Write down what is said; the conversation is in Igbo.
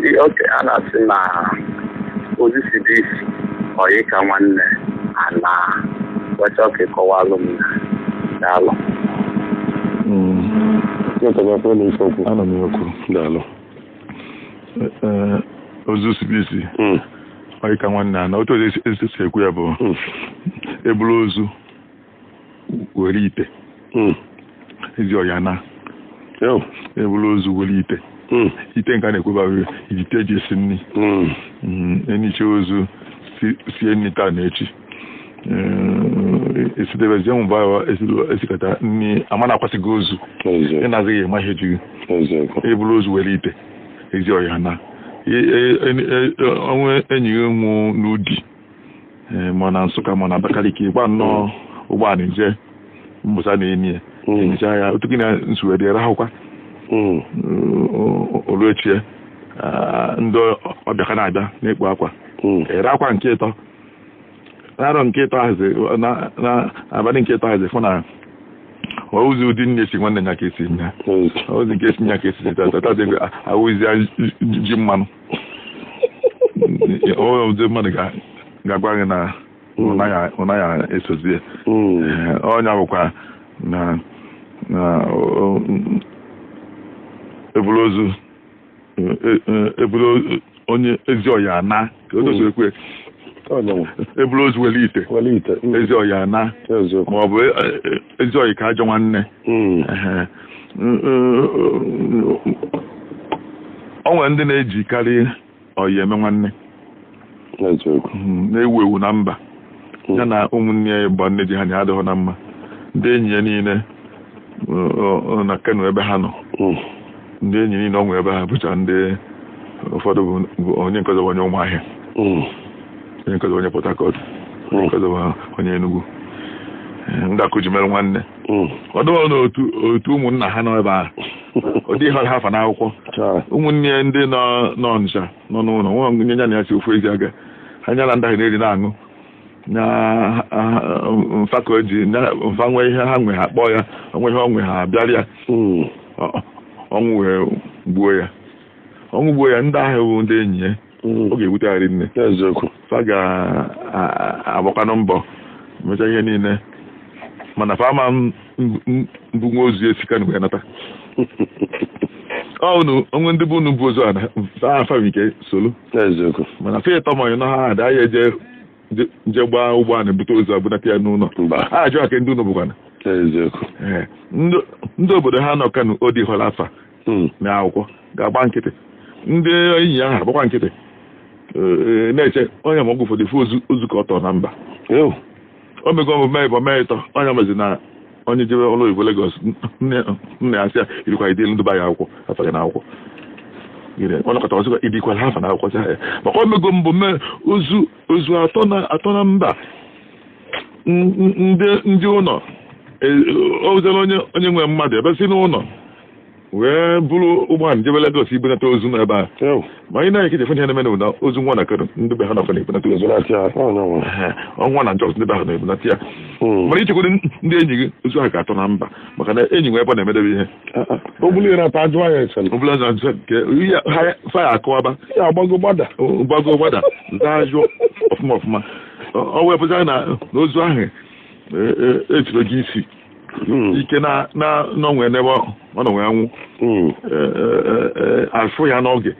Oke a na-asị na ozu si bụ isi ọyị ka nwanne ana weta ka ịkọwalụ m na daalụ. Nyekọnyekwe na ife okwu. Ana m ekwu. Daalụ. Ee, ozu sibisi ọyị ka nwanne a na otu esi si ekwu ya bụ eburu ozu were ite ezi ọya na Yo. eburu ozu were ite ite nke a na-ekweba bụ ite eji esi nri. Enicha ozu sie nri taa na echi. Esidebezie mgbe ahụ esikata nri ama na-akwasịghị ozu ị na-azịghị ema ihe ji Eziokwu. eburu ozu were ite ezi ọya na onwe enyi gị nwụ n'ụdị ma na Nsụka ma na Abakaliki gba nnọọ ụgbọala nje mbụsa na-eni ya ehicha ya otu gị na nsuwe dị rahụkwa oluechie ndị ọbịa ka na-abịa na-ekpo akwa ere akwa nke ịtọ n'arọ nke ịtọ hazi na abalị nke ịtọ hazi fụ na ozi ụdị nne si nwanne ya ka esi nya ozi nke esi nya ka esi tata awụzi ji mmanụ ozi mmadụ ga-agwa gị na ụna ya esozie. Ọnya bụkwa na eburu ozu eburu onye ezi ọya na ka o dosiri ekwe eburu ozu were ite Were ite. Ezi ọya na Eziokwu. ma ọ bụ ezi ọyị ka ajọ nwanne. Ehe. O nwere ndị na-ejikarị ọyị eme nwanne. Eziokwu. Na-ewu ewu na mba ya na ụmụnne ya gba nne ji ha na ya adịghị na mma, ndị enyi ya niile na Kano ebe ha nọ, ndị enyi niile ọ nwere ebe ha bụcha ndị ụfọdụ bụ onye nke ọzọ bụ onye Ụmụahịa, onye nke ọzọ onye Port Harcourt, onye nke ọzọ bụ onye Enugu. Ndị akụ ji mere nwanne. Ọ dịghị n'otu otu ụmụnna ha nọ ebe ahụ, ọ dịghị ha afa n'akwụkwọ. Chai. Ụmụnne ya ndị nọ n'Ọnịcha nọ n'ụlọ nwa onye ya na ya si ofu ezi aga ha nyara ndị ahụ na-eri na-aṅụ na mfa ka o ji mfa nwee ihe ha nwe ha kpọọ ya onwe ihe ọ nwe ha bịara ya. Ọnwụ wee gbuo ya, ọnwụ gbuo ya, ndị ahụ bụ ndị enyi ya ọ ga-ewutegharị nne. Eziokwu. Fa ga-agbakwanụ mbọ mechaa ihe niile mana fa ama mbụ nwa ozu esi Kano wee nata ọ unu onwe ndị bụ unu bụ ozu a na fa afa ike solu. Eziokwu. Mana fa ịtọ ma nọ ha ada ya eje nje gbaa ụgbọala bute ozu abunata ya n'ụlọ. Mba. A ajụ aka ndị unu bụkwana. Eziokwu. Ee, ndị obodo ha nọ Kano odi họrọ afa na akwụkwọ ga-agba nkịtị, ndị enyi ahụ agbakwa nkịtị. Ee, na-eche onye ma ọgwụ ụfọdụ fụ ozu ozu ka ọ tọọ na mba. Yo. O mego omume ịbọ mee ịtọ onye mezi na onye jebe ọrụ oyibo Lagos, nne nna ya sị ya irikwa idelu ndụba ya akwụkwọ afa gị n'akwụkwọ. Gịnị? Ọ nọkọta ọsịkwa ibikwala afa n'akwụkwọ sị ya maka o mego mbụ mee ozu ozu atọ na atọ na mba. Ndị ụlọ ozere onye onye nwe mmadụ ebe si n'ụlọ wee bụrụ ụgbọala jebe Lagos ibunata ozu n'ebe a. Yo. Ma anyị na-ekete fụ ihe na-eme na ozu nwa na Kano ndị be ha nọkwa na-ebunata ozu. Ebunata ya. Ọ nyanwa. Ehe, ọnwa na Jos ndị be ha na-ebunata ya. Mana ichekwado ndị enyi gị ozu ahụ ga-atọ na mba maka na enyi nwe ebe ọ na-emedebe ihe. O bulu ya na ajụ anya ese. Ọbụla na nso nke ihe ha fa akọwaba. Ya agbago gbada. Gbago gbada zaa ajụ ọfụma ọfụma ọ wepụta na na ozu ahụ etiro gị isi ike na na n'onwe n'ebe ọ nọ wee nwụ. Afụ ya n'oge.